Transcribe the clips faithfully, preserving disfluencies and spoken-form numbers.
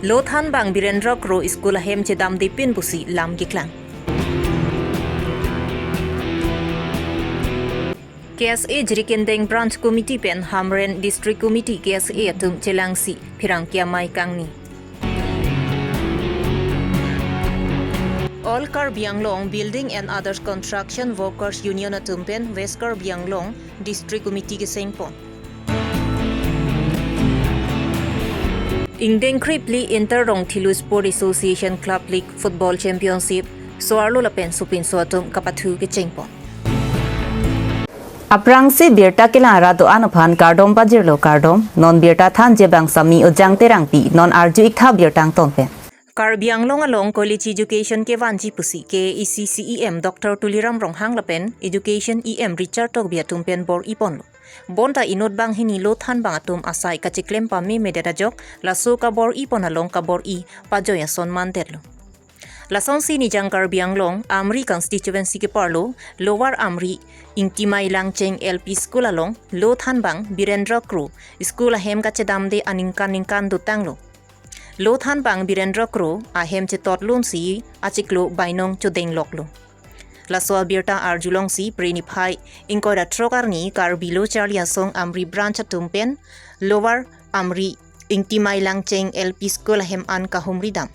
Lothanbang Birendra Kro School ahem chedamde pin pusi lam keklang. K S A Jirikindeng Branch Committee pen Hamren District Committee K S A atum chelangsi pherangke amei kangni. All Karbi Anglong Building and Others Construction Workers Union atum pen West Karbi Anglong District Committee kesengpon. Ingdeng kre phli Inter Rongthilu Sport Association Club League Football Championship so-arlo lapen sopinso atum kapathu kechengpon. Aphrangsi birta kelang arat do-an aphan kardom pajirlo, kardom. Non birta thanji abang sami Ojang Terangpi, non arju-ik tha birta angton pen. Karbi Anglong along quality education kevanji pusi K A A C C E M Doctor Tuliram Ronghang lapen Education E M Richard Tokbi atum pen bor-iponlo. Bonta inut banghini Lothanbang atum asai kachiklem pamemedet ajok, laso kabor-ipon along kabor-i pajoi ason mandetlo. Lasonsi Nijang Karbi Anglong, Amri constituency keparlo, Lower Amri, Ingtimai Langcheng L P School along, Lothanbang Birendra Kro School ahem kachedamde aningkan ningkan dotanglo. Lothanbang Birendra Kro ahem chetotlunsi achiklo bainong chodengloklo. Laso abirta arjulongsi Preniphai ingkoi ra throk arni Karbi Lo Charli Asong Amri Branch atum pen Lower Amri Ingtimai Langcheng L P School ahem an kahumridam.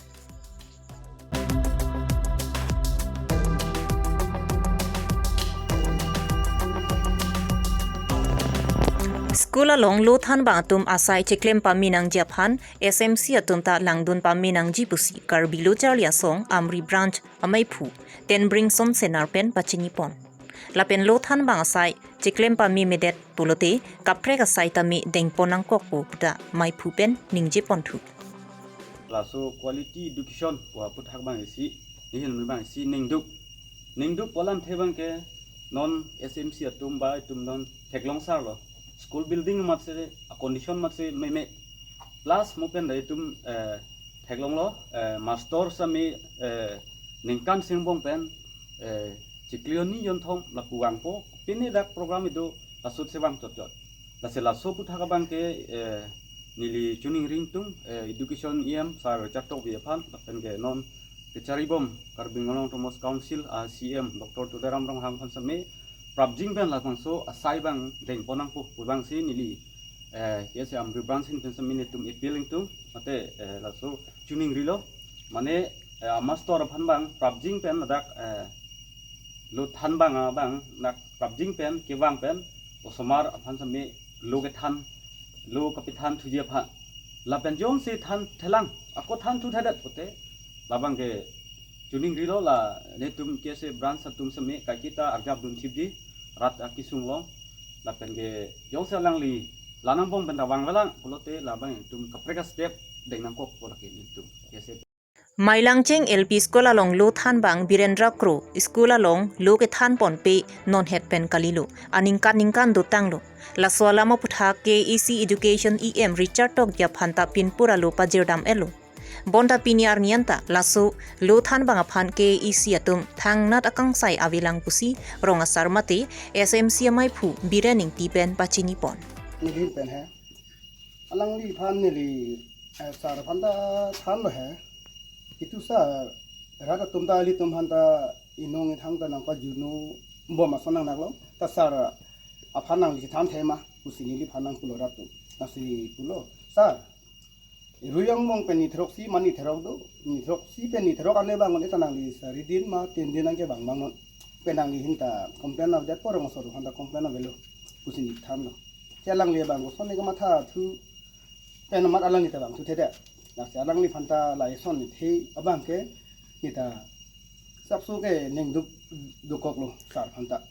School along Lothanbang atum asai chiklem pamenangji aphan S M C atum ta langdun pamenangji pusi Karbi Lo Charli Asong Amri Branch ameiphu Tenbringson Senar pen pachinipon. Lapen Lothanbang asai chiklem pamemedet pulote kaprek asai tame dengpon nangkokpo puta meiphu pen ningjeponthu. Laso quality education pu aputhak abang isi, nihin abang isi ningduk. Ningduk pu alamthe abangke non S M C atum ba itum non theklong sarlo. School building amatsi, a condition amatsi meme. Plus mo pen da itum, eh, theklonglo, eh, master sami, eh, ningkan singbong pen, eh, chiklo hini jonthom lapu vangpo, pini dak program ido lasutsi vang chotchot. Lasi laso aputhak abangke, eh, neli choningri ingtung, eh, Education E M Sir Richard Tokbi aphan, lapen ke non kacharibom Karbi Anglong Autonomous Council a C E M Doctor Tuliram Ronghang aphan sami, prapjin pen labangso asai abang dengpon nangpo pu abangsi neli, eh, K S A Amri Branch ahin pen sami netum appeal ingtung, mate, eh, laso choningrilo, mane, eh, a master aphan abang prapjin pen ladak, eh, Lothanbang abang dak prapjin pen kevang pen osomar aphan sami lo kethan, lo kapethan thuji aphan. Lapen jongsi than thelang, ako than thu thedet pote, labangke choningrilo la netum K S A Branch atum sami kaiketa arjap dunthipji rat akesung along. Lapen ke jongsi alangli la nangbong pen ta vangvelang pulote labang itum kaprek a step deng nangkokpo lake netum K S A. Mailangcheng L P School along Lothanbang Birendra Kro School along lo kethanponpe nonhet pen kalilo, aningkan ningkan dotanglo. Laso alam aputhak K A A C Education E M Richard Tokbi aphan ta pinpura lo pajirdam-etlo. Bonta pini arni anta laso Lothanbang aphan K A A C atum thangnat akangsai avelang pusi rong asar mate S M C ameiphu Biren Ingti pen pachinipon. Neli pen he. Alangliphan neli, eh, sir aphan ta thanlo he. Itum sir, rat atum ta ilitum aphan ta inong ithang ta nangpajunu bom ason nangnaklo. Ta sir aphan nangli than thema pusi neliphan nangpulo rat atum. Lasi pulo, sir, rui angbong pen ni throksi ma ni throk do, ni throksi pen ni throk ane bang ne ta nangli sari din ma tin din nangkevang bang non. Pen nangli ahin ta complain avedet, porong asor aphan ta complain avelo pusi neli thanlo. Ke alangli abang koson ne kamatha thu pen amat alangli ta vangthu thedet. Lasi alangliphan ta lason ne the abangke ne ta sapso ke ningduk dokoklo sir aphan ta.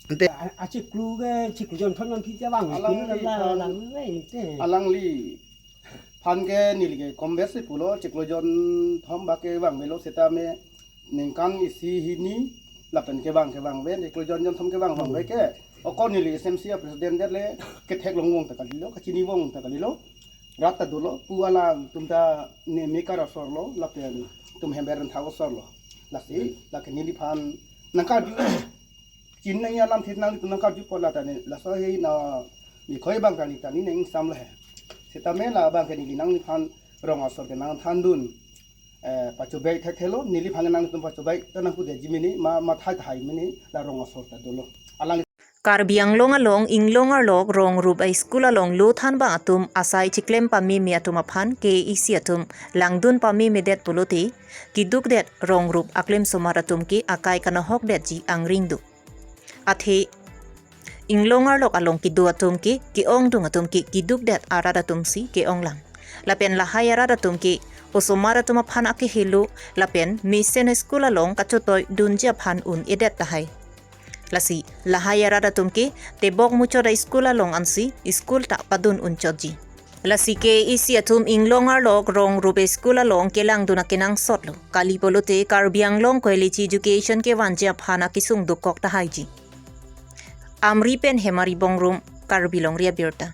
Ante a-, achiklo ke chiklo jonthom jonphit abang alangliphan, alangliphan ke neli ke kombes si pulo, chiklo jonthom bak kevang avelo setame ningkan isi hini lapen kevang kevang ave, chiklo jon jonthom kevang vang ave ke. Okon neli S M C a president det le ketheklong vong ta kalilo, kachini vong ta kalilo. Rat ta dolo, pu alangtum ta ne mekar asorlo, lapen itum hember an thak asorlo. Lasi, lake neliphan nangkarju, chin nangji alam thit nanglitum nangkarjupo lata ne, laso he na, ne khoi abang ta ne ta ne nangsamlo he. Setame labang ke neli nangliphan rong asor ke nangthandun, eh, pachobei thekthelo, neliphan nangtum pachobei ta nangpudetji mene, ma, matha tahai mene, la rong asor ta dolo. Alang Karbi Anglong along Inglong arlok rong rup a-school along lo thanbang atum asai chiklem pameme atum aphan K A A C atum langdun pamemedet pulote, kidukdet rong rup aklemsomar atum ke akai kanohokdetji angring do. Athe Inglong arlok along kedo atum ke, ke-ongdung atum ke, kidukdet arat atum si ke-onglang. Lapen lahai arat atum ke, osomar atum aphan akehelo, lapen mesen school along kachotoi dunji aphan un-edet tahai. Lasi, lahai arat atum ke, tebok muchot a-school along ansi, school ta padun unchotji. Lasi K A A C atum Inglong arlok rong rup a-school along kelangdun akenangsot lo. Kali pulote Karbi Anglong Quality Education kevanji aphan akesung dokok tahaiji. Amri pen Hemari Bongrung, Karbi Longri Abirta.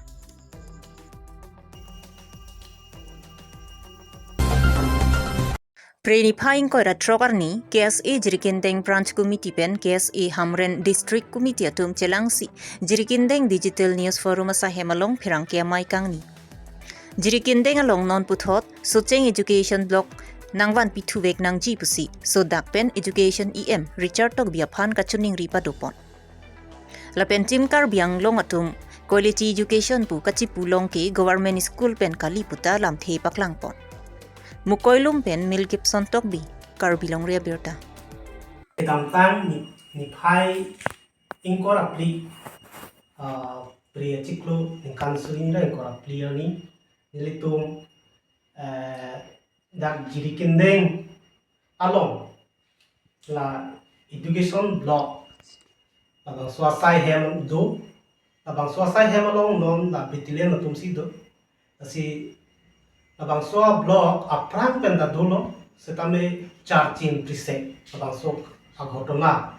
Phre niphai ingkoi ra throk arni, K S A Jirikindeng Branch Committee pen K S A Hamren District Committee atum chelangsi, Jirikindeng Digital News Forum asaihem along pherangke amei kangni. Jirikindeng along non puthot, Socheng Education Block nangvanpithuvek nangji pusi, sodak pen Education E M Richard Tokbi aphan kachiningri padopon. Lapen Team Karbi Anglong atum Quality Education pu kachipu long ke Government School pen kali puta lamthe paklangpon. Mukoilum pen Mel Gibson Tokbi, Karbi Longri Abirta. Kedamtang ni, niphai ingkoi ra phli, ah, Phre achiklo ningkan suri ra ingkoi ra phli arni, nelitum, eh, dak Jirikindeng along la Education Block, labangso asaihem do, labangso asaihem along non la battalion atum si do. Lasi labangso a-block aphrang pen ta dolo, setame charchin prisek, labangso aghotona,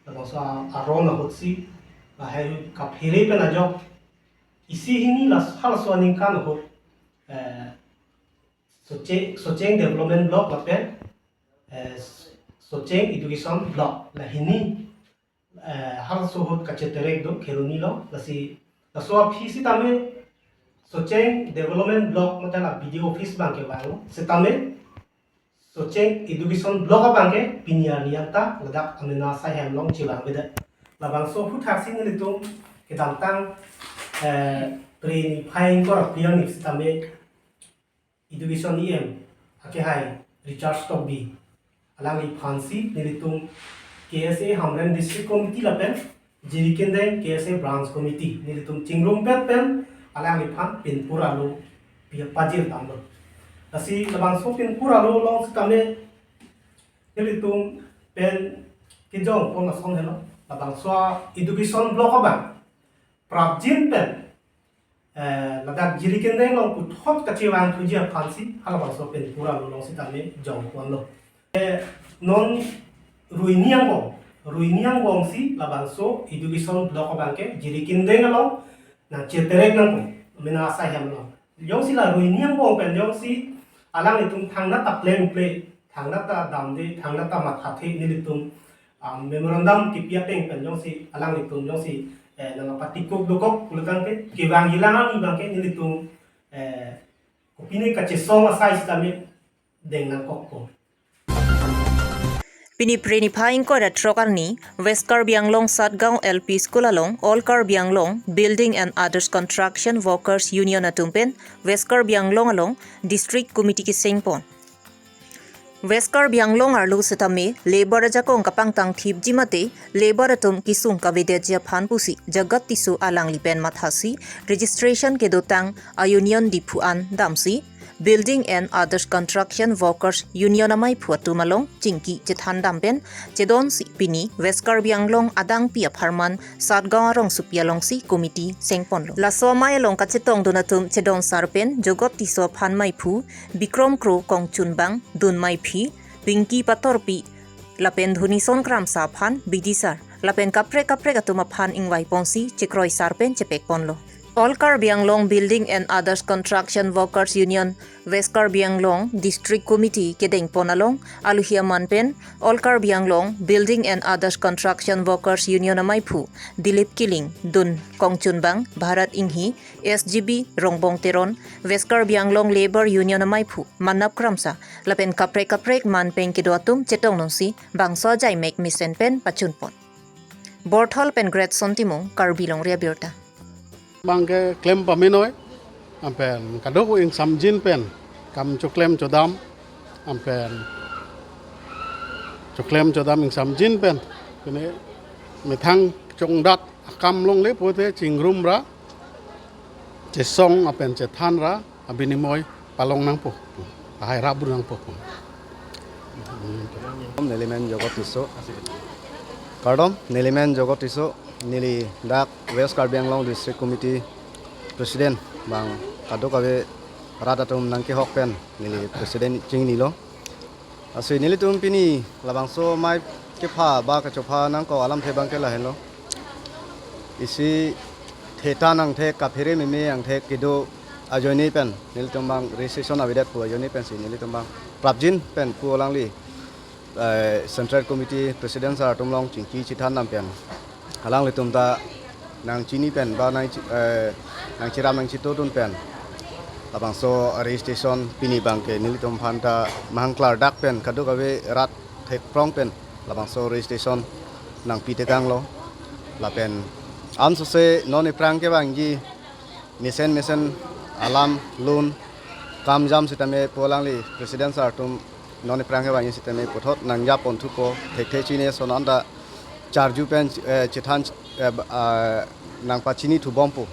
labangso a-, aron ahut si, lahai kaphere pen ajok, isi hini la halaso aningkan ahut, eh, Soche-, Socheng Development Block lapen, eh, Socheng Education Block la hini, eh, halaso ahut kacheterek do Kheroni along, lasi laso aphi sitame Socheng Development Block mate la B D O office abang kevanglo, sitame Socheng Education Block abang ke pini arni anta ladak amena asaihem along chevangvedet. Labangso aphuthaksi nelitum kedamtang, eh, Phre niphai ingkoi ra phli arni sitame Education E M akehai Richard Tokbi alangliphan si nelitum K S A Hamren District Committee lapen Jirikindeng K S A Branch Committee nelitum chingrumpet pen alangliphan pinpur alo pi-, pajir damlo. Lasi labangso pinpur alo along sitame nelitum pen kejongpon ason helo, labangso Education Block abang prapjin pen, eh, ladak Jirikindeng along puthot kachevangthuji aphan si halabangso pinpur alo along sitame jongponlo. Eh, non ruini angbong, ruini angbong si labangso Education Block abang ke Jirikindeng along nangcheterek nangpo, mena asaihem along. Jongsi la ruini angbong pen jongsi alanglitum thangnat ta plengple, thangnat ta damde, thangnat ta mathathe nelitum, ah, memorandum kipi ateng pen jongsi alanglitum jongsi, eh, nangpatikuk dokok pulotangte kevangjilang arni abang ke nelitum, eh, kopine kachesong asai sitame deng nangkokpo. Pini Phre niphai ingkoi ra throk arni, West Karbi Anglong Satgaon L P School along All Karbi Anglong Building and Others Construction Workers Union atum pen West Karbi Anglong along District Committee kesengpon. West Karbi Anglong arlo sitame labour ajakong kapangtang thipji mate labour atum kesung kavedetji aphan pusi Jagat Tisso alangli pen mathasi registration kedotang a-union Diphu an damsi Building and Others Construction Workers Union amaiphu atum along chingki chethan dam pen chedonsi pini West Karbi Anglong adangpi apharman Satgaon arongsopi alongsi committee sengponlo. Laso amei along kachetongdun atum chedonsar pen Jagat Tisso aphan maiphu, Bikrom Kro kongchunbang, dun maiphi, Pinky Patorpi, lapen Dhonison Kramsa aphan bidisar, lapen kaprek kaprek atum aphan ingvaiponsi chekroisar pen chepekponlo. All Karbi Anglong Building and Others Construction Workers Union, West Karbi Anglong District Committee kedengpon along aluhi aman pen All Karbi Anglong Building and Others Construction Workers Union amaiphu Dilip Killing, Dun Kongchunbang, Bharat Inghi, S G B Rongbong Teron, West Karbi Anglong Labour Union amaiphu Manap Kramsa lapen kaprek kaprek man pen kedo atum chetongdunsi bangso ajaimek mesen pen pachunpon. Borthol pen Great Son Timung, Karbi Longri Abirta. Bangke klem pamenoi, ampen kadokave ingsamjin pen kam choklem chodam, ampen choklem chodam ingsamjin pen, kene methang chongdat akam longle pote chingrum ra, chesong apen chethan ra, abinimoi palong nangpo, ahai rap bru nangpo. Nelimen Jogot Tisso. Kardom, nelimen Jogot Tisso, neli dak West Karbi Anglong District Committee President bang kadokave rat atum nangkehok pen neli President chingnilo. Lasi nelitum pini labangso amei kepha ba kachopha nangkok alamthe bangke lahenlo. Isi theta nangthek kaphere meme angthek kedo ajoine pen nelitum bang registration avedet pu ajoine pensi nelitum bang prapjin pen pu alangli, eh, Central Committee President sir atum along chingki chithan dam pen alanglitum ta nangchini pen ba nang, eh, nangchiram nangchitodun pen labangso registration pini bangke nelitum aphan ta mahang klardak pen kadokave rat thekprong pen labangso registration nangpi tekanglo. Lapen ansose non iphrang kevangji mesen mesen alam lun kam jam sitame pu alangli President sir atum non iphrang kevangji sitame puthot nangjapon thupo, thekthe chini ason anta charju pen, eh, chithan, eh, ba-, ah, nangpachini thubompo.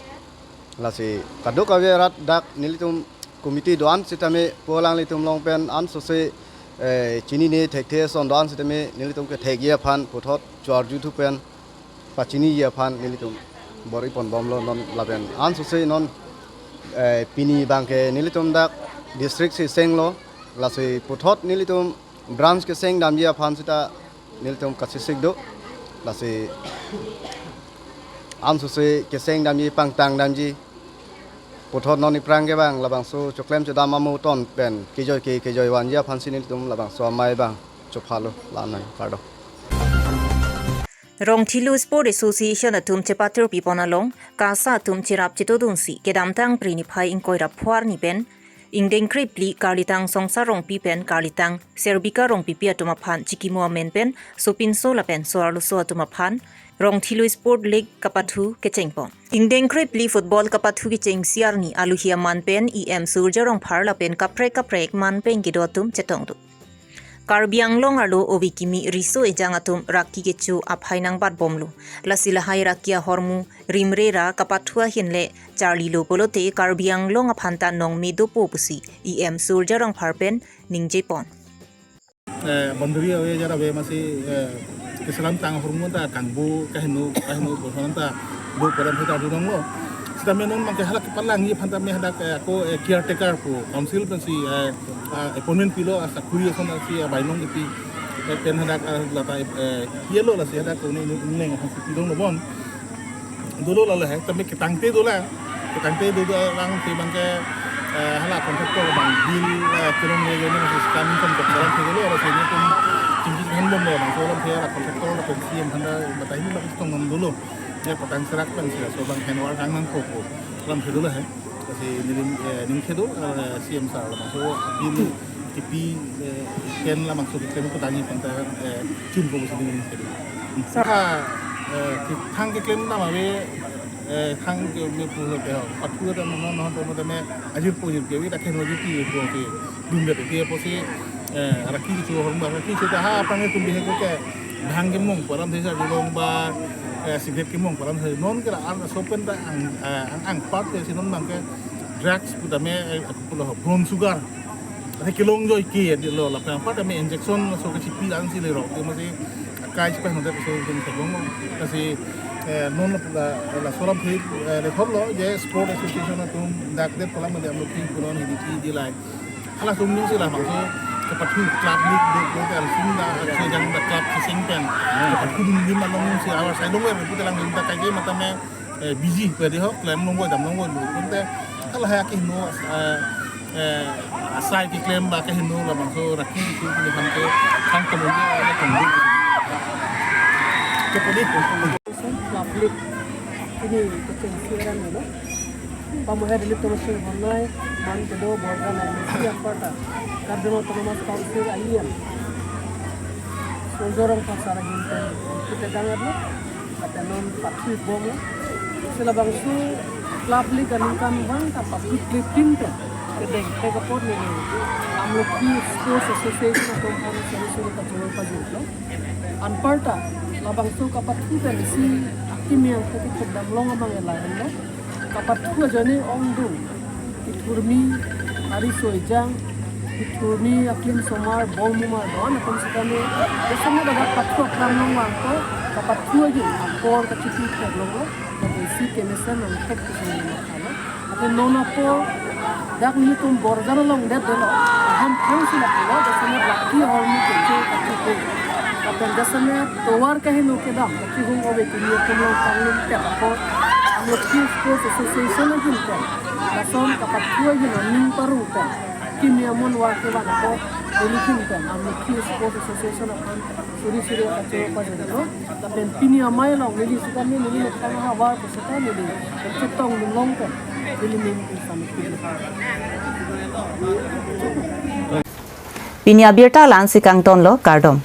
Lasi kadokave rat dak nelitum committee do-an sitame pu alanglitum along pen ansose, eh, chinine thekthe ason do-an sitame nelitum kethekji aphan puthot charju thu pen pachiniji aphan nelitum bor-iponbomlo non lapen ansose non, eh, pini bangke nelitum dak district si senglo, lasi puthot nelitum branch keseng damji aphan sita nelitum kachesik do, lasi ansose keseng damji pangtang damji puthot non iphrang kevang labangso choklem chodam amo ton pen kejoi ke kejoi vanji aphansi nelitum labangso amei bang chophalo. Lanai, kardom. Rongthelu Sport Association atum chepatir pipon along KASA atum cherap chetodunsi kedamtang Phre niphai ingkoi ra pho arni pen ingdeng krephli Karlitang Songsar Rongpi pen Karlitang Serbika Rongpipi atum aphan chikimo amen pen sopinso lapen so-arloso atum aphan Rongthelu Sport League kapathu kechengpon. Ingdeng krephli football kapathu kechengsi arni aluhi aman pen E M Surjya Rongphar lapen kaprek kaprek man pen kedo atum chetongdun. Karbi Anglong arlo ove kimi riso ejang atum raki kecho aphai nangbatbomlo. Lasi lahai raki ahormu rimre ra kapathu ahin le charlilo pulote Karbi Anglong aphan ta nongme dopo pusi E M Surjya Rongphar pen ningjepon. Eh, boundary ave, jar ave, masi, eh, keselam tang ahormu ta kangbu kaheno, kaheno boson ta do pu alamthe ta dodunlo. Sitame non bangke halake palangji aphan tame hadak, eh, ako, eh, caretaker pu council pensi, eh, ah, appointment pilo, asakuri ason si, ah, bainong kipi, eh, pen hadak, ah, lata, eh, yelo lasi hadak ko ne ne leng aphan si pidunlo bon. Dolo lalo he, tame ketangte dolang, ketangte do dolang si bangke, eh, hala contractor bang bill, eh, kelong lege ne masi scan income tax alamthe dolo, lasi netum chingki chinghon bomlo, bangso alamthe hala contractor lapen C M aphan ta batai ni bang tong nam dolo. Ya, patang serak pensi laso bang henwar kang nangpo pu alamthe dolo he. Lasi neli, eh, ning kedo, eh, C M sir labangso bill kipi, eh, pen labangso kipi pen putangji aphan ta, eh, chunpo pusi neli ning kedo. Sa, eh, kethang keklem dam ave, eh, thang ke me pu lo pe ho. Pathu ta non non to mo ta me ajirpo ajirpi ave ta keno ajirpi pu ke. Dundet ke pusi, eh, raki kecho ahormu, raki kecho ta ha aphrang atum bihe ko ke bhang kemong pu alamthe sa, jolong ba, eh, cigarette kemong pu alamthe, non ke la an so pen ta ang, eh, ang, angpar ke si non bangke drugs pu tame, eh, pulo ho, brown sugar. Ate kelong joike dolo, lapen angpar tame injection so kechipi ansi lerok, te masi akai chipanon te so kin kebong. Lasi, eh, non la, la, laso alamthe, eh, le thorlo je sport association atum dak det pu alam le amlo ki punon hidi ki dilai. Halatum nungsi labangso kepathu club league do do pen sing da, sejang da club sing pen. Kepathu dim dim along si awar sai long wer pu telang dim ta kaike matame eh, busy pedi ho, klem longboi, dam longboi lo. Ante halahai akehingno, eh, eh, asai keklem ba akehingno labangso raki isi pini thanke, thanke mo dia, thanke mo dia. Kepo di. Public ini kecheng siaran lo. Pamoher Dilip Tamasing Bornai, man kedo Borjan M A C aparta, Karbi Anglong Autonomous Council ayin. Sonjorong pasar ahin pen kita dangar lo, kata non pathu bomlo. Si labangso public aningkanvang ta public klipin pen kedeng te kapot neli Amlokhi Sports Association atum aphan solution kacholo pajutlo. Anparta labangso kapathu pen isi akimi angko kethek damlong abang ela henlo. Kapathu ajoine ongdung, kethurmi ariso ejang, kethurmi aklim somar, bom mumar don atum sitame, jasemet ladak pathu aphrang longvang ko, kapathu ajoine apor kachipi theklonglo. Lapen isi kemesen nangthek kesung nangthalo. Lapen non apor dak nelitum Borjan along det dolo. Aham thang si lapulo, jasemet laki ahormu keche kachipi. Lapen jasemet tovar kahingno kedam kachihung ove kimi atum along panglim pen apor Amlokhi Sports Association ahin pen, lason kapathu ahin aning paru pen, kimi amonwar kevan apor, neli ahin pen Amlokhi Sports Association aphan suri suri kachoro pajutlo. Lapen pini amei along neli sitame neli nokpang ahavar pusita neli chetongdun long pen neli ning pen samit. Pini abirta la-ansi kangtonlo, kardom.